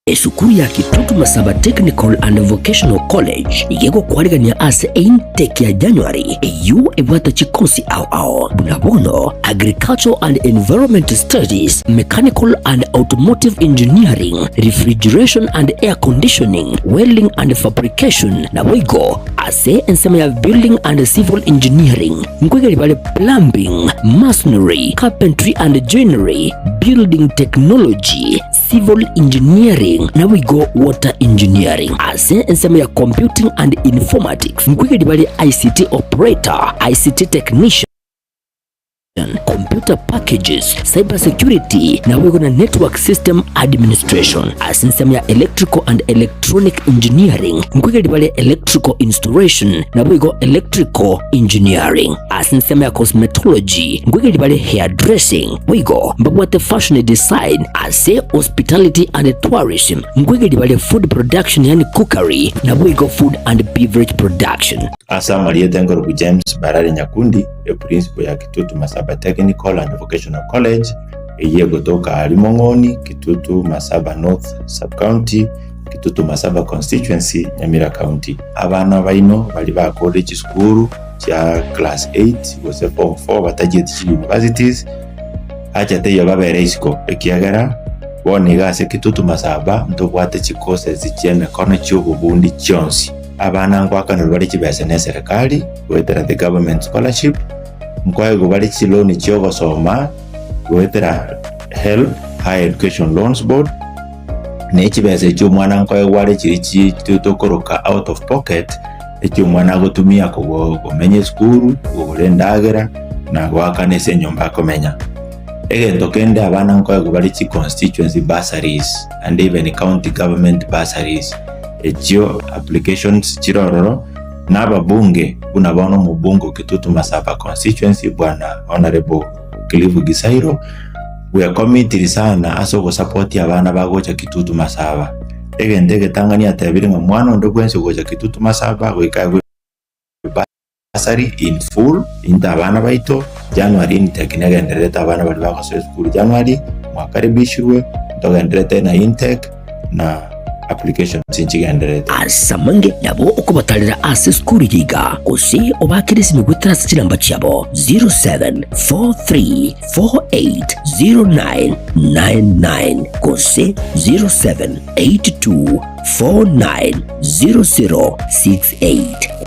Esukuru ya Kitutu Masaba Technical and Vocational College nigo egokwarigania ase eintake ya January eyio ebwate chikosi ao ao buna bono Agricultural and Environment Studies, Mechanical and Automotive Engineering, Refrigeration and Air Conditioning, Welding and Fabrication naboigo ase ensemo ya Building and Civil Engineering nkoigeri bare Plumbing, Masonry, Carpentry and Joinery, Building Technology, Civil Engineering naboigo Water Engineering. Ase ensemo ya Computing and Informatics nkoigeria bare ICT Operator, ICT Technician, Computer Packages, Cyber Security naboigo na Network System Administration. Ase ensemo ya Electrical and Electronic Engineering nkoigeria bare Electrical Installation naboigo Electrical Engineering. Ase ensemo ya Cosmetology nkoigeria bare Hairdressing Boigo mbabwate fashion design ase hospitality and tourism, nkoigeria bare food production yaani cookery, naboigo food and beverage production. Ase amarieta enkorokwa James Barari Nyakundi, eprincipo ya Kitutu Masaba Technical and Vocational College, eyio egotoka aaria Mong'oni, Kitutu Masaba North Sub-County, Kitutu Masaba Constituency, Nyamira County. Abana baino baria bakorire chisukuru chia class 8 gose form 4 batachieti chi universities, acha teiyo babere isiko ekiagera bono iga ase Kitutu Masaba ntobwate chi courses chia emekono chia obobundi chionsi. Abana nkoakanerwa bare chibesa ne eserekari goetera the government scholarship, nkoegwa bare chiloan chia ogosoma goetera HELB, Higher Education Loans Board, ne chibesa echio omwana nkoegwa are chiria chi tokoroka out of pocket, Eki omwana agotumia komenya esukuru, kogora endagera, na goakana ase enyomba akomenya. Egento kende abana nkoegwa bare chi constituency bursaries and even county government bursaries, echio applications chire ororo, na ababunge buna bono omobunge o Kitutu Masaba constituency bwana Honourable Cliff Gisairo, bwekomitiri sana ase ogosapotia abana bagocha Kitutu Masaba. Egento egetang'ani atebire ng'a mwana onde bwensi ogocha Kitutu Masaba goika aegwe bursary in full into abana baito, January intake negendererete abana baria bagosoa esukuru January mwakaribishirwe ntogendererete na intake na applications nchigendererete. Ase amange nabo okobatarera ase esukuru eye iga, gose obaakere esimi goetera ase chinamba chiabo 0743 480999 gose 0782490068.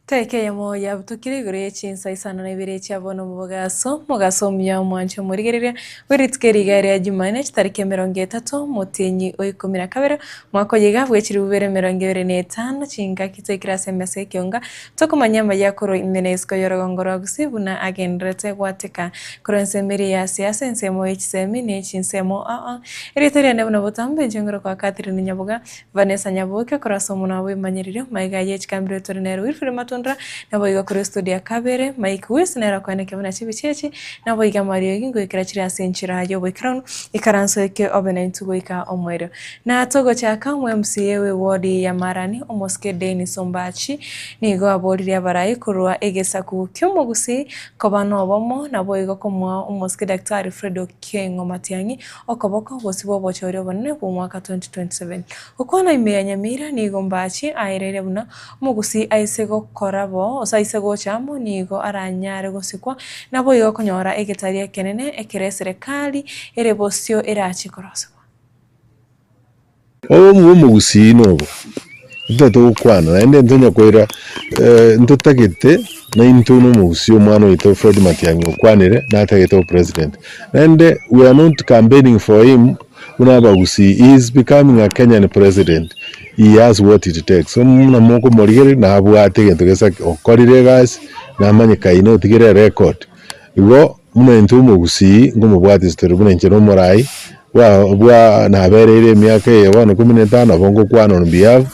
Tariki eyemo yabutukire igoro ye chinsa isano na ibere chia bono omogaso, omogaso omuya omwanche omorigereria bwe rituko eri iga ria Jumanne chitariki emerongo etato omotienyi o ikomi na kabere omwaka oyo iga bwe chilifu bibere emerongo ebere na etano chingaki twaikire ase emesa y'ekeonga tokomanya amaya korwa ime na isiko y'orogongo rwa Gusii buna agendererete gwateka korwa ensemo eria ya siasa ensemo ye chisemi ne chinsemo ao ao. Erieta riane buna botambe inche ngorokwa Catherine Nyaboga Vanessa Nyaboke korwa ase omonwa bw'emanyereri, maiga ayio echikambire tore nere Wilfred Matundura, naboigo korwa estudio ya kabere, Mike Wis nere okoenekia buna chibicha echi, naboigo amariogi ngoikera chire ase enchera y'oboikeranu, ikaranso eke obe naintwe goika omoerio. Na togochaka, omo MCA w'eward ya Marani, omosike Dennis Ombachi, nigo aboririe abarai korwa egesaku ki'omogusii koba nobomo, naboigo komoa omosike Daktari Fred Okengo Matiang'i Okoboko gosibwa obochori obonene bw'omwaka 2027. Gokwana ime ya Nyamira nigo Mbachi aereire buna omogusii aise gokora bo gose aise gocha amo nigo aranyare gosikwa naboigo konyora egetari ekenene ekero eserekari ere bosio erache korosigwa. Obomo bwa omogusii nobo, ntotagete gokwana naende ntonya koira ntotagete naintwe buna omogusii omwana oito Fred Matiang'i okwanire natagete obopresident. Naende we are not campaigning for him buna abagusii, he is becoming a Kenyan president, he has what it takes. So buna mokomorigereria nabwate egento gesa okorire egasi, namanyekaine otigire erecord. Igo buna intwe omogusii nkomobwatia tore buna inche nomorai bwa bwa nabereire emiaka eye bono ikomi na etano nabo ngokwana on behalf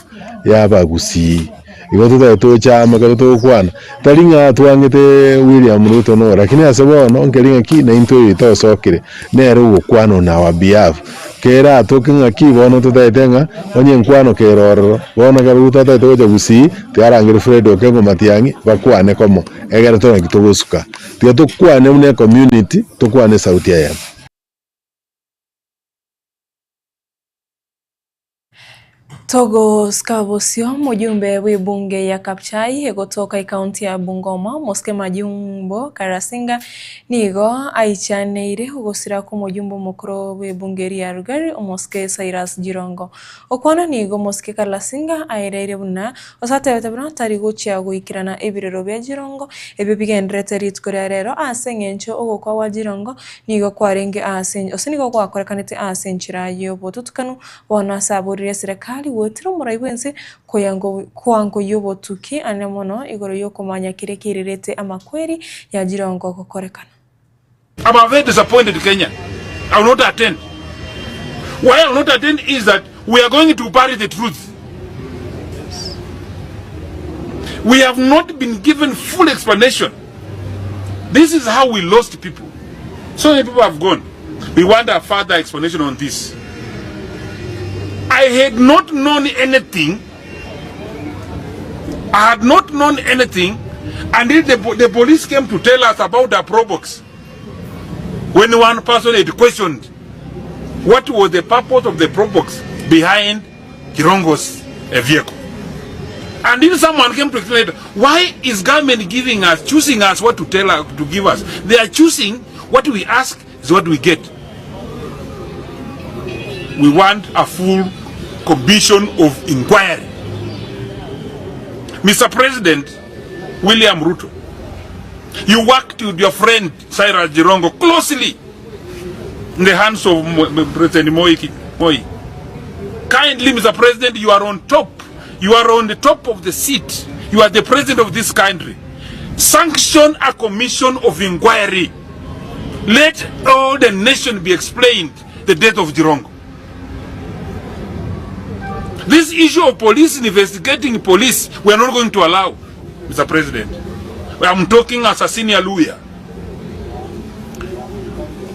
ya abagusii. Igo totari tocha amo ekero togokwana, tari ng'a twang'ete William Ruto no, lakini ase bono nkeri ng'aki naintwe oyo tosokire, nere ogokwana on our behalf. Kera atoke ng'aki bono totaete ng'a onye nkwano kere ororo, bono ekero Ruto ataete gocha gusii, tiarangeri Fred Okengo Matiang'i bakwane komo, egere tore naki togosuka. Tiga tokwane buna ecommunity, tokwane esauti eyemo. Togosika bosio mojumbe bw'ebunge ya Kabuchai egotoka ekaunti ya Bungoma, Omosike Majumbo Karasinga nigo aichaneire ogosira kw'omojumbe omokoro bw'ebunge eria ya Lugari Omosike Cyrus Jirongo. Okwana nigo Omosike Karasinga aereire buna gose atebete buna tari gochia goikerana ebirero bia Jirongo ebio bigendererete rituko ria rero ase eng'encho ogokwa gwa Jirongo nigo kwarenge ase gose nigo gwakorekanete ase enchera y'obotutukanu Bono ase aborire eserekari goetera omorai bw'ense koangoyia obotuki ane mono igoro y'okomanya keria keirerete amakweri ya Jirongo gokorekana. I'm a very disappointed Kenyan. I will not attend. Why I will not attend is that we are going to bury the truth. We have not been given full explanation. This is how we lost people. So many people have gone. We want a further explanation on this. I had not known anything. I had not known anything until the, the police came to tell us about the probox. When one person had questioned what was the purpose of the probox behind Jirongo's eh, vehicle. And if someone came to explain, why is government giving us, choosing us what to tell us, to give us? They are choosing what we ask is what we get. We want a full commission of inquiry. Mr. President, William Ruto, you worked with your friend Cyrus Jirongo closely in the hands of President Moi. Moi. Kindly, Mr. President, you are on top. You are on the top of the seat. You are the president of this country. Sanction a commission of inquiry. Let all the nation be explained the death of Jirongo. This issue of police investigating police, we are not going to allow, Mr. President. I'm talking as a senior lawyer.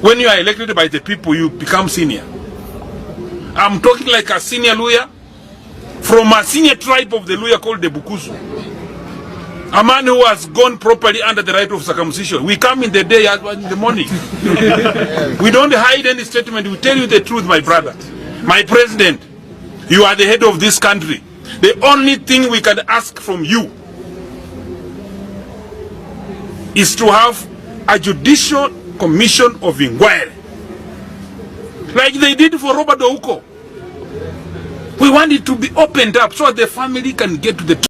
When you are elected by the people, you become senior. I'm talking like a senior lawyer from a senior tribe of the lawyer called the Bukusu. A man who has gone properly under the right of circumcision. We come in the day as well in the morning. We don't hide any statement. We tell you the truth, my brother. My president, you are the head of this country. The only thing we can ask from you is to have a judicial commission of inquiry like they did for Robert Ouko. We want it to be opened up so that the family can get to the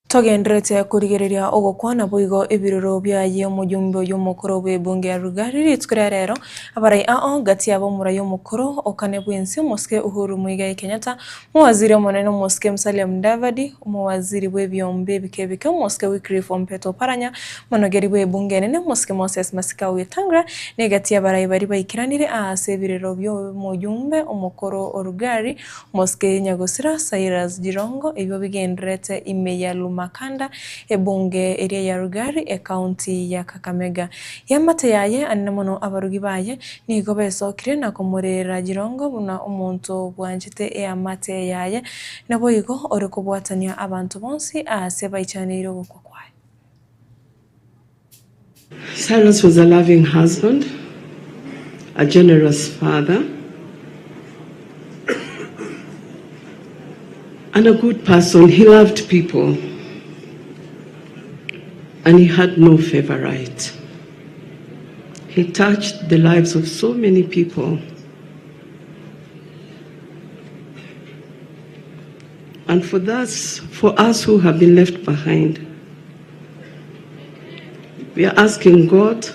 Togendererete korigereria ogokwa naboigo ebiroro biaye omojumbe oyio omokoro bw'ebunge ya Lugari rituko ria rero abarai ao gati yabo omorai omokoro okane bwensi omosike Uhuru Muigai Kenyatta, omowaziri omonene omosike Musalia Mudavadi, omowaziri bw'ebiombe ebike ebike omosike Wycliffe Ompeta Oparanya, omonogeri bw'ebunge enene omosike Moses Masika Wetangula na egati y'abarai baria baikeranire aase ebirero bi'omojumbe omokoro o Lugari Mosike Nyagosira Cyrus Jirongo ebio bigendererete ime ya Lumakanda, ebunge eria ya Lugari, ecounty ya Kakamega. Eamate yaye anene mono abarugi baye nigo besokire na komorera Jirongo buna omonto bwanchete eamate yaye naboigo ore kobwatania abanto bonsi aase baichaneire ogokwa kwaye. Cyrus was a loving husband, a generous father, and a good person. He loved people and he had no favorite. He touched the lives of so many people. And for thus, for us who have been left behind, we are asking God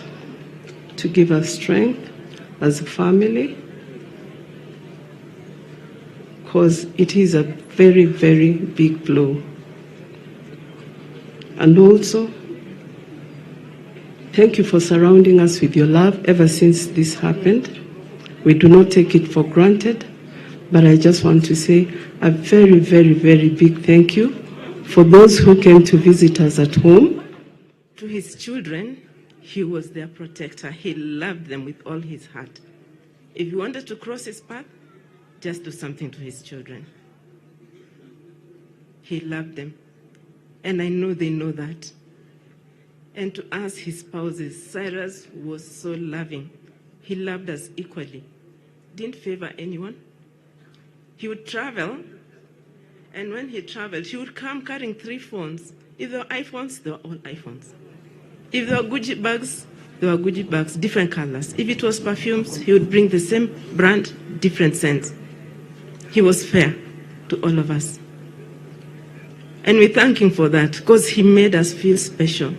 to give us strength as a family, because it is a very, very big blow. And also, thank you for surrounding us with your love ever since this happened. We do not take it for granted, but I just want to say a very, very, very big thank you for those who came to visit us at home. To his children, he was their protector. He loved them with all his heart. If you wanted to cross his path, just do something to his children. He loved them. And I know they know that. And to us, his spouses, Cyrus was so loving. He loved us equally, didn't favor anyone. He would travel, and when he traveled, he would come carrying 3 phones. If there were iPhones, they were all iPhones. If there were Gucci bags, there were Gucci bags, different colors. If it was perfumes, he would bring the same brand, different scents. He was fair to all of us. And we thank him for that, because he made us feel special.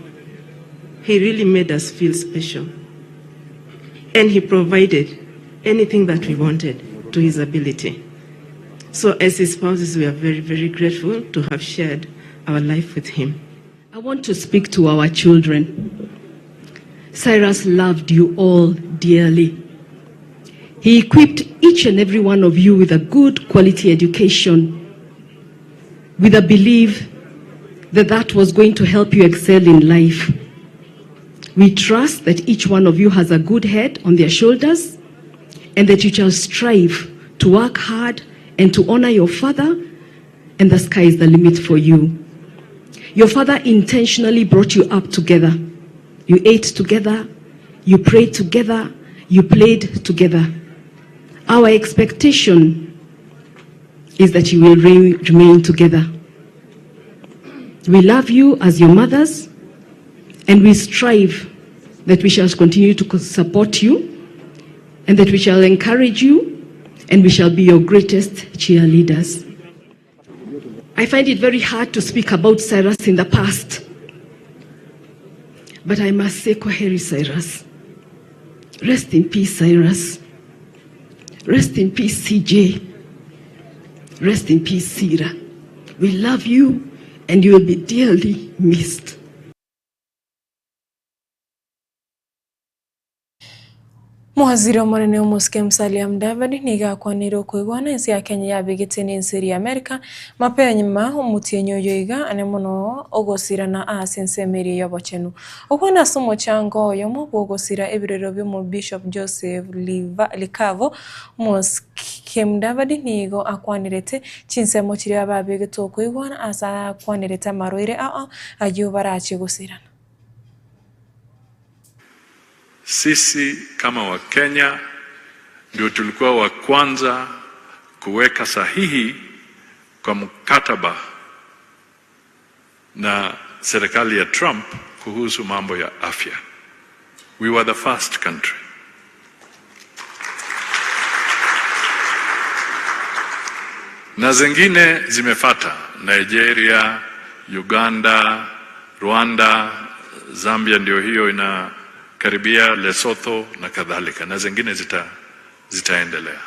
He really made us feel special. And he provided anything that we wanted to his ability. So as his spouses, we are very, very grateful to have shared our life with him. I want to speak to our children. Cyrus loved you all dearly. He equipped each and every one of you with a good quality education, with a belief that that was going to help you excel in life. We trust that each one of you has a good head on their shoulders and that you shall strive to work hard and to honor your father, and the sky is the limit for you. Your father intentionally brought you up together. You ate together, you prayed together, you played together. Our expectation is that you will remain together. We love you as your mothers, and we strive that we shall continue to support you, and that we shall encourage you, and we shall be your greatest cheerleaders. I find it very hard to speak about Cyrus in the past, but I must say, Kwaheri Cyrus. Rest in peace, Cyrus. Rest in peace, CJ. Rest in peace, Sira. We love you, and you will be dearly missed. Mowaziri omonene omosike Musalia Mudavadi nigo akwanire okoigwana ense ya Kenya yabegete nense eria America mapema nyuma omotienyi oyo iga ane mono ogosirana ase ensemo eria y'obochenu. Okwo nase omochango oyomo bw'ogosira ebirero bi'omobishop Joseph Likavo Omosike Mudavadi nigo akwanerete chinsemo chiria babegete okoigwana ase akwanerete amarwaire ao ayio barache gosirana. Sisi kama Wakenya ndio tulikuwa wa kwanza kuweka sahihi kwa mkataba na serikali ya Trump kuhusu mambo ya afya. We were the first country. Na zingine zimefata, Nigeria, Uganda, Rwanda, Zambia ndio hiyo inakaribia, Lesotho na kadhalika, na zingine zitaendelea.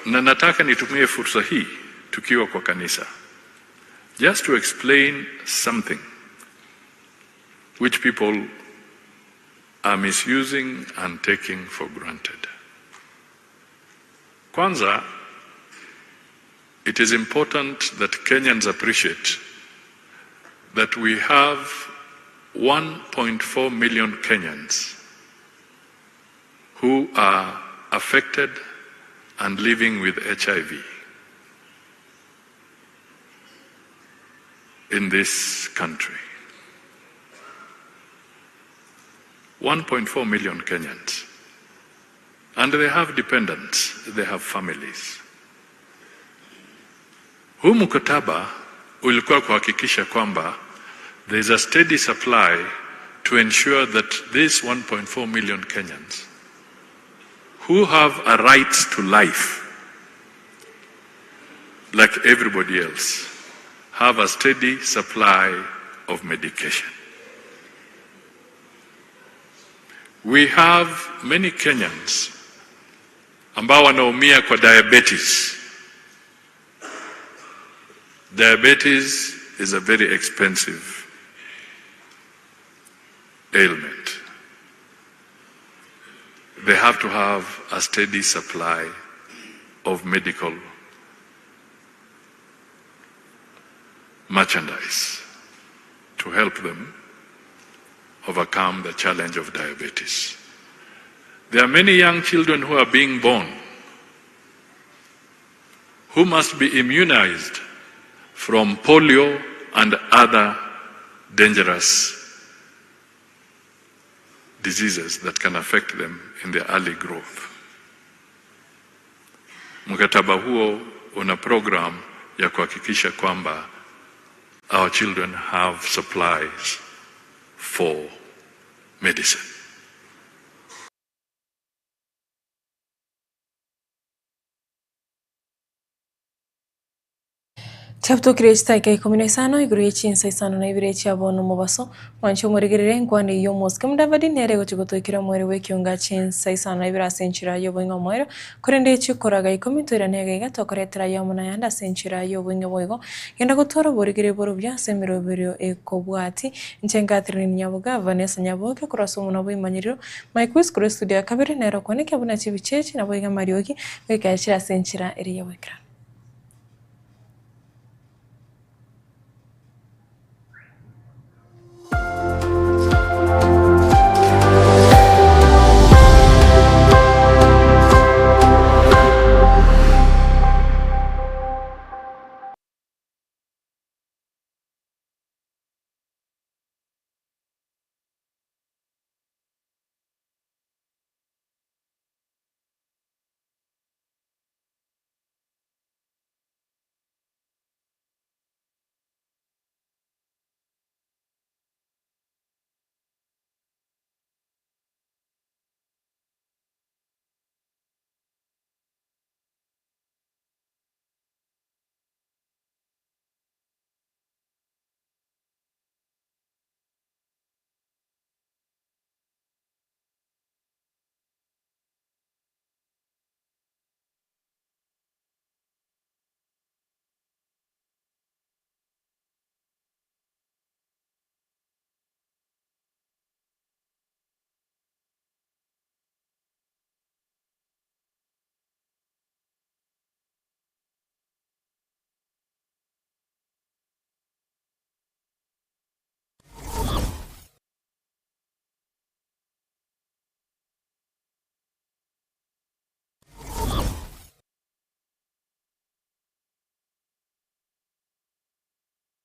Na nataka nitumie fursa hii tukiwa kwa kanisa just to explain something which people are misusing and taking for granted. Kwanza, it is important that Kenyans appreciate that we have 1.4 million Kenyans who are affected and living with HIV in this country. 1.4 million Kenyans. And they have dependents, they have families. Huu mkataba ulikuwa kuhakikisha kwamba there is a steady supply to ensure that these 1.4 million Kenyans who have a right to life like everybody else have a steady supply of medication. We have many Kenyans ambao wanaumia kwa diabetes. Diabetes is a very expensive ailment. They have to have a steady supply of medical merchandise to help them overcome the challenge of diabetes. There are many young children who are being born who must be immunized from polio and other dangerous diseases that can affect them in their early growth. Mkataba huo una program ya kuhakikisha kwamba our children have supplies for medicine. Chiabutokire chitaika ikomi na isano igoro ye chinsa isano na ibere chia bono omobaso, mwanche omorigerere enkwana eyio omosike Mudavadi nere egochia gotoikera omoerio bw'ekionga chinsa isano na ibere ase enchera y'oboing'a omoerio, korende chikoraga ikomi toirane iga iga tokoretera aye amo nayande ase enchera y'oboing'a boigo. Genda gotwara oborigeri borobia ase emeroberio ekobwati. Inche Catherine Nyaboga, Vanessa Nyaboke korwa ase omonwa bw'emanyerero, Mike Wiz korwa estudio ya kabere nere okwaneka buna chibicha echi naboigo amariogi goika yachire ase enchera eria y'oboikeranu.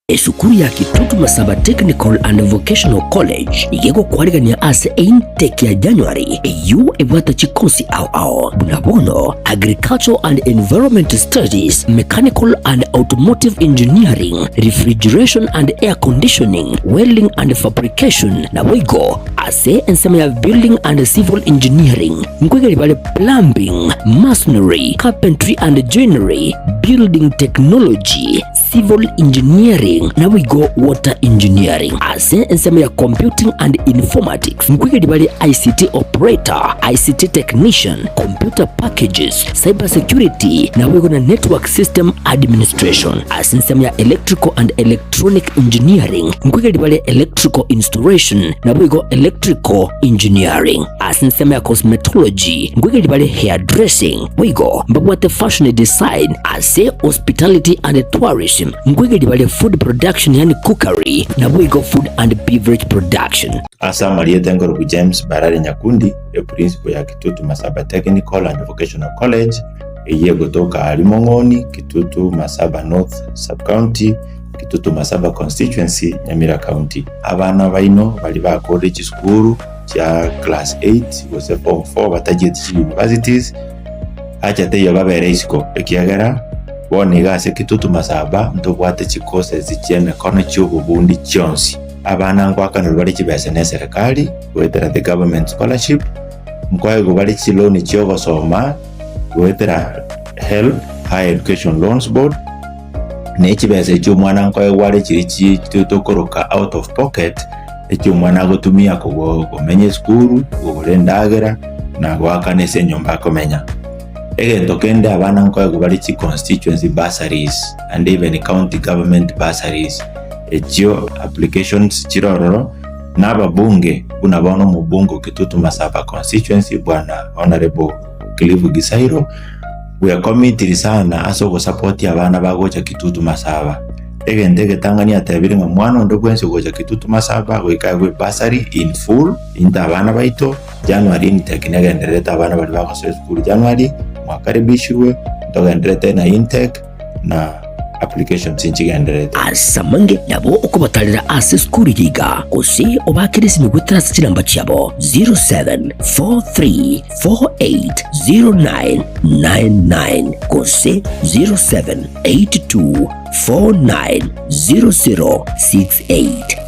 Esukuru ya Kitutu Masaba Technical and Vocational College nigo egokwarigania ase eintake ya January eyio ebwate chikosi ao ao buna bono Agricultural and Environment Studies, Mechanical and Automotive Engineering, Refrigeration and Air Conditioning, Welding and Fabrication naboigo ase ensemo ya Building and Civil Engineering nkoigeri bare Plumbing, Masonry, Carpentry and Joinery, Building Technology, Civil Engineering naboigo Water Engineering. Ase ensemo ya Computing and Informatics nkoigeri bare ICT Operator, ICT Technician, Computer Packages, Cyber Security naboigo na Network System Administration. Ase ensemo ya Electrical and Electronic Engineering nkoigeri bare Electrical Installation naboigo Electrical Engineering. Ase ensemo ya Cosmetology nkoigeri bare Hairdressing boigo mbabwate Fashion Design. Ase Hospitality and Tourism nkoigeria bare Food Production yaani Cookery naboigo Food and Beverage Production. Ase amarieta enkorokwa James Barare Nyakundi, eprincipo ya Kitutu Masaba Technical and Vocational College, eyio egotoka aaria Mong'oni, Kitutu Masaba North Sub-County, Kitutu Masaba Constituency, Nyamira County. Abana baino baria bakorire chisukuru chia class 8 gose form 4 batachieti chi universities, Acha teiyo babere isiko, ekiagera bono iga ase Kitutu Masaba ntobwate chicourses chi'emekono chi'obobundi chionsi. Abana nkoakanerwa bare chibesa neserekari goetera the government scholarship, nkoegwa bare chiloan chiogosoma goetera HELB, Higher Education Loans Board, ne chibesa echio omwana nkoegwa are chiria chi tokoroka out of pocket, echio omwana agotumia kogo komenya esukuru, kogora endagera, na goakana ase enyomba akomenya. Egento kende abana nkoegwa bare chi constituency bursaries and even county government bursaries, echio applications chire ororo, na ababunge buna bono omobunge o Kitutu Masaba constituency bwana Honourable Cliff Gisairo, bwekomitiri sana ase ogosapotia abana bagocha Kitutu Masaba. Egento egetang'ani atebire ng'a mwana onde bwensi ogocha Kitutu Masaba goika aegwe ebursary in full, into abana baito, January intake negendererete abana baria bagosoa esukuru January, mwakaribishirwe, ntogendererete na intake na applications nchigendererete. Ase amange nabo okobatarera ase esukuru eye iga, gose obaakere esimi goetera ase chinamba chiabo 0743480999 gose 0782490068.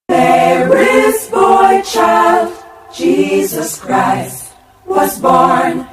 Mary's boy child, Jesus Christ, was born.